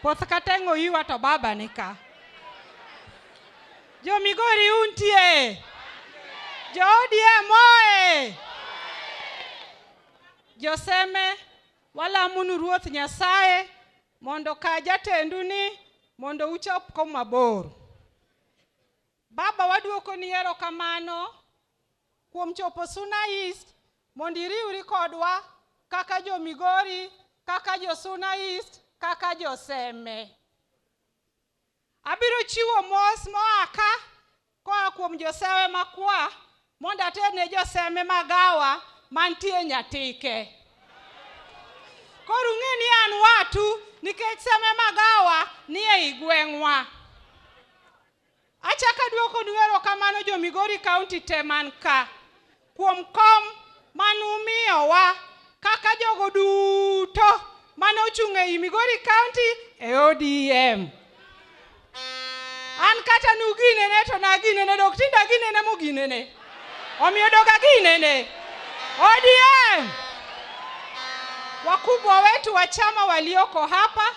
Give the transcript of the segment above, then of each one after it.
Poth kateng'o iwa to baba ni ka. Jo Migori untie? Jo ODM oe! Joseme, walamonu Ruoth Nyasaye mondo ka jatendu ni mondo uchop komabor. Baba waduokoni erokamano kuom chopo Suna East mondo iriwri kodwa kaka jo Migori, kaka jo Suna East, kaka jo Seme. Abiro chiwo mos moa ka koa kuom josewe makwa mondo aterne joseme magawa mantie Nyatike. Koro ung'e ni an watu nikech seme magawa ni ei gweng'wa. Achako aduokonu erokamano jo Migori County te man ka kuom kom manumiyowa kaka jogo duto mane ochung' ei Migori County e ODM. An kata nuginene to naginene dok tinde aginene moginene. Omiyo dok aginene. ODM! Wakubwa wetu wa chama walioko hapa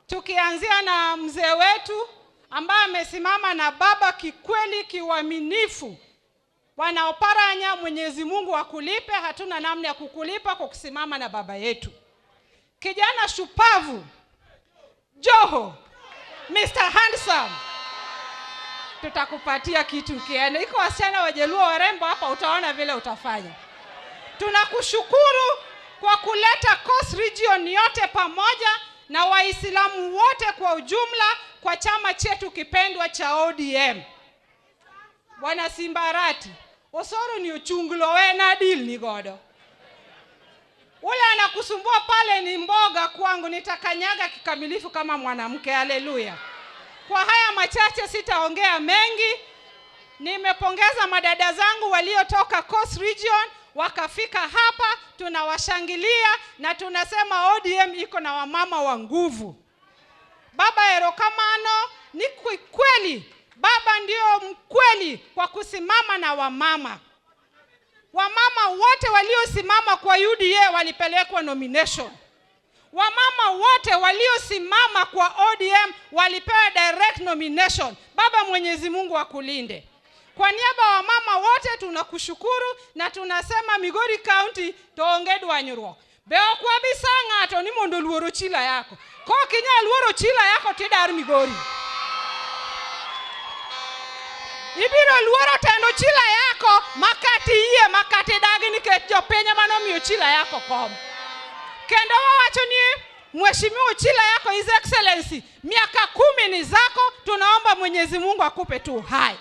tukianzia na mzee wetu ambaye amesimama na baba kikweli, kiuaminifu. Bwana Oparanya, Mwenyezi Mungu akulipe, hatuna namna ya kukulipa kwa kusimama na baba yetu. Kijana shupavu Joho, Mr. Handsome, tutakupatia kitu ukienda. Iko wasichana Wajaluo warembo hapa, utaona vile utafanya. Tunakushukuru kwa kuleta Coast Region yote pamoja na Waislamu wote kwa ujumla kwa chama chetu kipendwa cha ODM. Bwana Simbarati, Osoro ni ochunglo we na deal ni godo. Ule anakusumbua pale ni mboga kwangu, nitakanyaga kikamilifu kama mwanamke. Haleluya. Kwa haya machache sitaongea mengi. Nimepongeza madada zangu waliotoka Coast Region wakafika hapa, tunawashangilia na tunasema ODM iko na wamama wa nguvu. Baba, erokamano ni kweli, baba ndio mkweli kwa kusimama na wamama. Wamama wote waliosimama kwa UDA walipelekwa nomination. Wamama wote waliosimama kwa ODM walipewa direct nomination. Baba, Mwenyezi Mungu akulinde. Kwa niaba ya wamama wote tunakushukuru na tunasema Migori County to onge dwanyruok. Be ok wabi sa ng'ato ni mondo oluor ochila yako. Kok inyal luoro ochila yako tidar Migori. Ibiro luoro tend ochila yako makati yie makati dagi nikech jopiny ema nomiyo ochila yako kom. Kendo wawacho ni Mheshimiwa Ochila yako His Excellency, miaka 10 ni zako, tunaomba Mwenyezi Mungu akupe tu hai.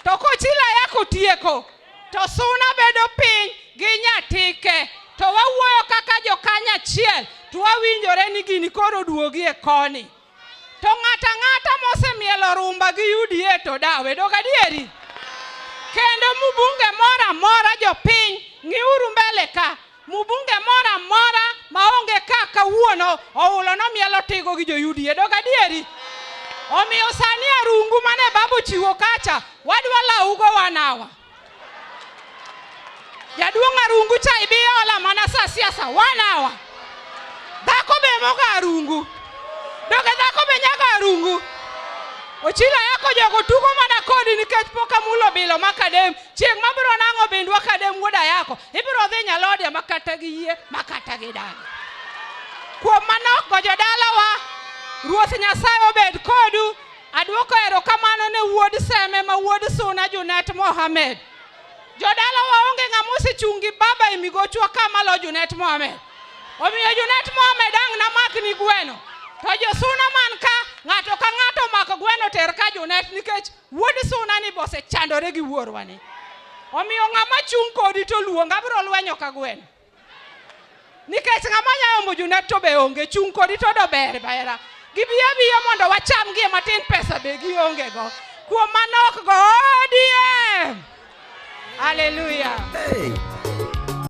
To kochila yako tieko, to Suna bedo piny gi Nyatike, to wawuoyo kaka jokanya achiel, to wawinjore ni gini koro duogi e koni. To ng'ata ng'ata mosemielo rumba gi UDA to dawe, dog adieri? Kendo mbunge moro amora jopiny, ng'iuru mbele ka, mbunge moro amora maonge ka kawuono oulo nomielo tigo gi jo UDA, dog adieri? Omiyo sani arungu mane baba ochiwo kacha, wadwa lawugo wanawa. Jaduong' arungu cha ibi ola mana sa siasa wanawa. Dhako be mogo arungu. Doge dhako be nyago arungu. Ochila yako jogo tugo mana kodi nikech pok amulo bilo makadem. Chieng' mabiro nang'o bindwa kadem wuoda yako. Ibiro dhi nyalodia makata gi yie makata gi dagi. Kuom mano go jodalawa, Ruoth Nyasaye obed kodu. Aduoko erokamano ne wuod Seme ma wuod Suna Junet Mohamed. Jodalawa onge ng'ama osechung' gi baba e migochwa ka malo Junet Mohamed. Omiyo Junet Mohamed ang' namakni gweno. To josuna man ka ng'ato ka ng'ato omako gweno ter ka Junet nikech wuod Suna ni bosechandore gi wuorwa ni. Omiyo ng'ama chung' kodi to luong abiro lwenyo ka gweno. Nikech ng'ama nyalo ombo Junet to be onge, chung' kodi to do ber bahera. Gibi abiya mondo wacham gie matin pesa be gionge go. Kuom mano ok go ODM. Hallelujah. Hey.